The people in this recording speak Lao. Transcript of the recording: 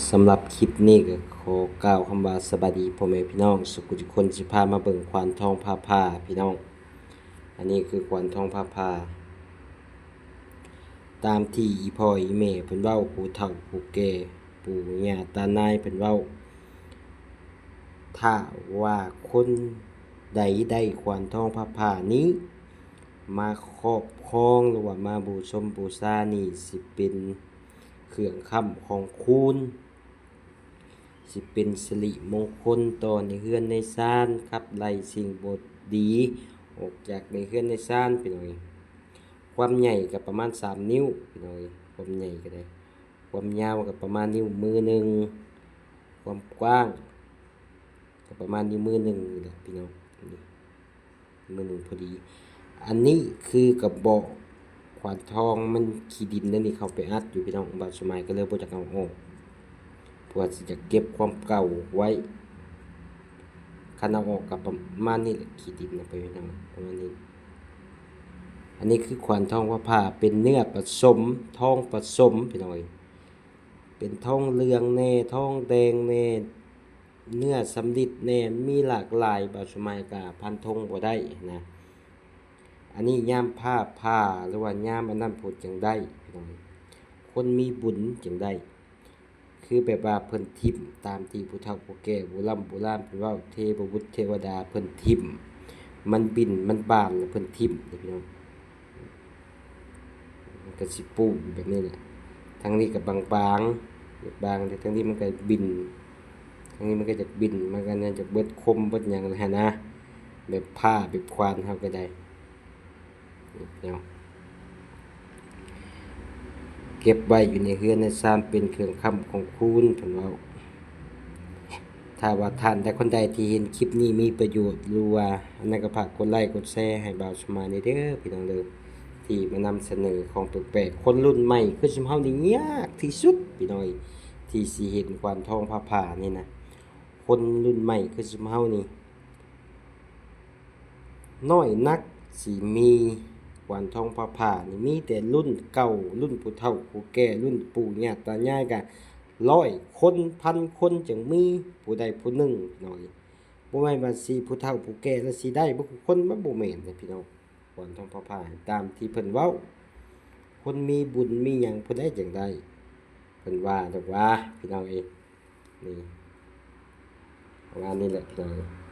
ສຳລັບຄລິບນີ້ກໍຂໍກ່າວຄຳວ່າສະບາຍດີພໍ່ແມ່ພີ່ນ້ອງສຸກທຸກຄົນ. ຊິພາມາເບິ່ງຂວານທອງຜ້າຜ່າພີ່ນ້ອງ. ອັນນີ້ຄືຂວານທອງຜ້າຜ່າ ຕາມທີ່ອີ່ພໍ່ອີ່ແມ່ເພິ່ນເວົ້າ, ຜູ້ເຖົ້າຜູ້ແກ່ ປູ່ຍ່າຕານາຍເພິ່ນເວົ້າ, ຖ້າວ່າຄົນໃດໄດ້ຂວານທອງຜ້າຜ່ານີ້ມາຄອບຄອງ ຫຼືວ່າມາບູຊົມບູຊານີ້ ຊິເປັນເຄື່ອງຄ້ຳຂອງຄູນ, ຊິເປັນສິລິມົງຄົນຕໍ່ໃນເຮືອນໃນຊານ, ຂັບໄລ່ສິ່ງບໍ່ດີອອກຈາກໃນເຮືອນໃນຊານ ພີ່ນ້ອງເອີຍ. ຄວາມໃຫຍ່ກໍປະມານສາມນິ້ວ ພີ່ນ້ອງເອີຍ, ຄວາມໃຫຍ່ກໍໄດ້, ຄວາມຍາວກໍປະມານນິ້ວມືໜຶ່ງ, ຄວາມກວ້າງກໍປະມານນິ້ວມືໜຶ່ງນີ້ແຫຼະພີ່ນ້ອງ, ນີ້ ມືໜຶ່ງພໍດີ. ອັນນີ້ຄືກະບອກຂວານທອງ ມັນຂີ້ດິນນັ້ນນີ້ເຂົ້າໄປອັດຢູ່ພີ່ນ້ອງ, ບ່າວສະໝາຍກໍເລີຍບໍ່ຢາກເອົາອອກ ເພາະວ່າຊິຢາກເກັບຄວາມເກົ່າໄວ້. ຄັນເອົາອອກກໍປະມານນີ້ແຫຼະ, ຂີ້ດິນນະ ໄປເຮັດຫຍັງປະມານນີ້. ອັນນີ້ຄືຂວານທອງຜ້າຜ່າ ເປັນເນື້ອປະສົມ, ທອງປະສົມ ພີ່ນ້ອງເອີຍ, ເປັນທອງເຫຼືອງແດ່ ທອງແດງແດ່ ເນື້ອສຳລິດແດ່, ມີຫຼາກຫຼາຍ, ບ່າວສະໝາຍກໍຟັນທົງບໍ່ໄດ້ນະ. ອັນນີ້ຍາມຟ້າຜ່າ ຫຼືວ່າຍາມອັນນັ້ນພຸ້ນຈັ່ງໄດ້ ພີ່ນ້ອງ, ຄົນມີບຸນຈຶ່ງໄດ້. ຄືແບບວ່າເພິ່ນຖິ້ມ ຕາມທີ່ຜູ້ເຖົ້າຜູ້ແກ່ບູລຳໂບລານເພິ່ນເວົ້າ, ເທວະບຸດເທວະດາເພິ່ນຖິ້ມ, ມັນບິນມັນບານແລ້ວເພິ່ນຖິ້ມເດ້ພີ່ນ້ອງ. ມັນກໍຊິປູແບບນີ້ແຫຼະ, ທາງນີ້ກໍບາງໆ ບາງ ແຕ່ທາງນີ້ມັນກໍບິນ, ທາງນີ້ມັນກໍຈະບິນ, ມັນກໍຈະເບິດຄົມເບິດຫຍັງຫັ້ນນະ, ແບບພ້າແບບຂວານເຮົາກໍໄດ້. ເນາະ ເກັບໄວ້ຢູ່ໃນເຮືອນໃນຊານເປັນເຄື່ອງຄ້ຳຂອງຄູນ ເພິ່ນເວົ້າ. ຖ້າວ່າທ່ານໃດຄົນໃດທີ່ເຫັນຄລິບນີ້ມີປະໂຫຍດ ຫຼືວ່າອັນນັ້ນກໍຝາກກົດໄລກົດແຊໃຫ້ບ່າວສະໝາຍແດ່ເດີ ພີ່ນ້ອງເດີ, ທີ່ມານຳສະເໜີຂອງແປກໆ. ຄົນລຸ້ນໃໝ່ຄືຊຸມເຮົານີ້ຍາກທີ່ສຸດ ພີ່ນ້ອງເອີຍ ທີ່ຊິເຫັນຂວານທອງຜ້າຜ່ານີ້ນະ. ຄົນລຸ້ນໃໝ່ຄືຊຸມເຮົານີ້ ນ້ອຍນັກຊິມີຂວານທອງຜ້າຜ່ານີ້, ມີແຕ່ລຸ້ນເກົ່າ, ລຸ້ນຜູ້ເຖົ້າຜູ້ແກ່, ລຸ້ນປູ່ຍ່າຕາຍາຍກະຮ້ອຍຄົນພັນຄົນຈຶ່ງມີຜູ້ໃດຜູ້ໜຶ່ງນ້ອຍ. ບໍ່ແມ່ນວ່າຊິຜູ້ເຖົ້າຜູ້ແກ່ແລ້ວຊິໄດ້ເບິດທຸກຄົນ, ມັນບໍ່ແມ່ນເດ້ພີ່ນ້ອງ. ຂວານທອງຜ້າຜ່າ ຕາມທີ່ເພິ່ນເວົ້າ, ຄົນມີບຸນມີຫຍັງຜູ້ໃດຈັ່ງໄດ້, ເພິ່ນວ່າດອກວ່າ ພີ່ນ້ອງເອີຍ. ນີ້ ປະມານນີ້ແຫຼະພີ່ນ້ອງ.